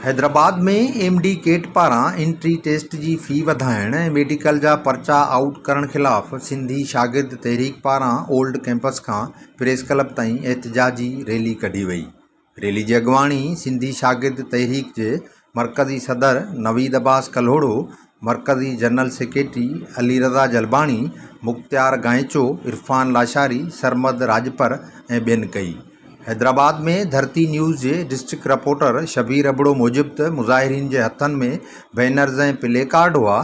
Hyderabad ۾ M D CAT پاران entry test جي في وڌائڻ ۽ ميڊيڪل جا پرچا آئوٽ ڪرڻ خلاف سنڌي شاگرد تحريڪ پاران اولڊ ڪئمپس کان پريس ڪلب تائين احتجاجي ريلي ڪڍي وئي. ريلي جي اڳواڻي سنڌي شاگرد تحريڪ جي مرڪزي صدر نويد عباس ڪلهوڙو، مرڪزي جنرل سيڪريٽري علي رضا جلباڻي، مختيار گائنچو، عرفان لاشاري، سرمد راڄپر ۽ ٻين ڪئي. حيدرآباد ۾ ڌرتي نيوز جي ڊسٽرڪٽ رپورٽر شبير ابڙو موجب ته مظاهرين جي هٿن ۾ بينرز ۽ پلي ڪارڊ هئا،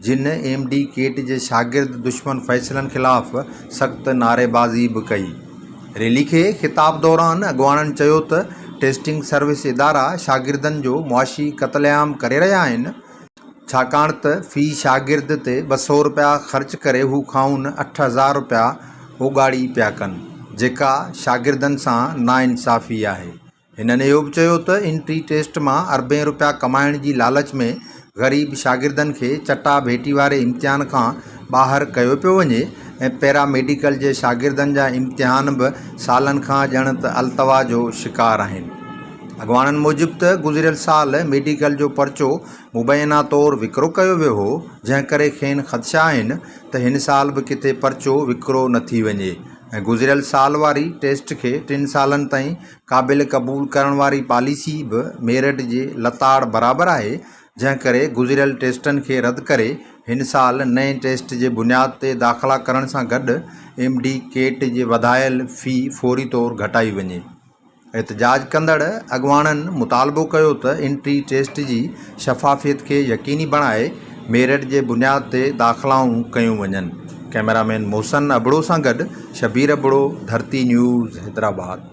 جن ايم ڊي ڪيٽ جي شاگرد دشمن فيصلن خلاف سخت نعريبازي به ڪئي. ريلي کي خطاب دوران اڳواڻن چيو ته ٽيسٽنگ سروس ادارا شاگردن جو معاشي قتل عام ڪري رهيا آهن، ڇاڪاڻ ته في شاگرد تي 200 رپيا خرچ ڪري هو کائون 8000 رپيا اوڳاڙي پيا ڪن، جيڪا شاگردن سان ناانصافي آهي. هنن اهو به چيو ته انٽري ٽيسٽ مان اربين رپيا ڪمائڻ جي لالچ ۾ غريب شاگردن کي چٽا ڀيٽي واري امتحان کان ٻاهر ڪيو پيو وڃي ۽ پيرا ميڊيڪل جي شاگردن جا امتحان به سالن کان ڄڻ ته التوا جو شڪار آهن. اڳواڻن موجب ته گذريل سال ميڊيڪل جو پرچو مبينا طور وڪرو ڪيو ويو هو، جنهن ڪري کين خدشا آهن ته هن سال به ڪٿي پرچو وڪرو نه ٿي وڃي ۽ گذريل سال واري ٽيسٽ کي ٽن سالن تائين قابل قبول ڪرڻ واري پاليسي به ميرٽ جي لتاڙ برابر آهي، جنهن ڪري گذريل ٽيسٽن کي رد ڪري هن سال نئين ٽيسٽ جي بنياد تي داخلا ڪرڻ سان گڏ ايم ڊي ڪيٽ جي وڌايل في فوري طور گهٽائي وڃي. احتجاج ڪندڙ اڳواڻن مطالبو ڪيو ته انٽري ٽيسٽ جي شفافيت کي يقيني بڻائي ميرٽ جي بنياد تي داخلائون ڪيون وڃن. ڪئميرامين محسن ابڙو سان گڏ شبير ابڙو، ڌرتي نيوز، حيدرآباد.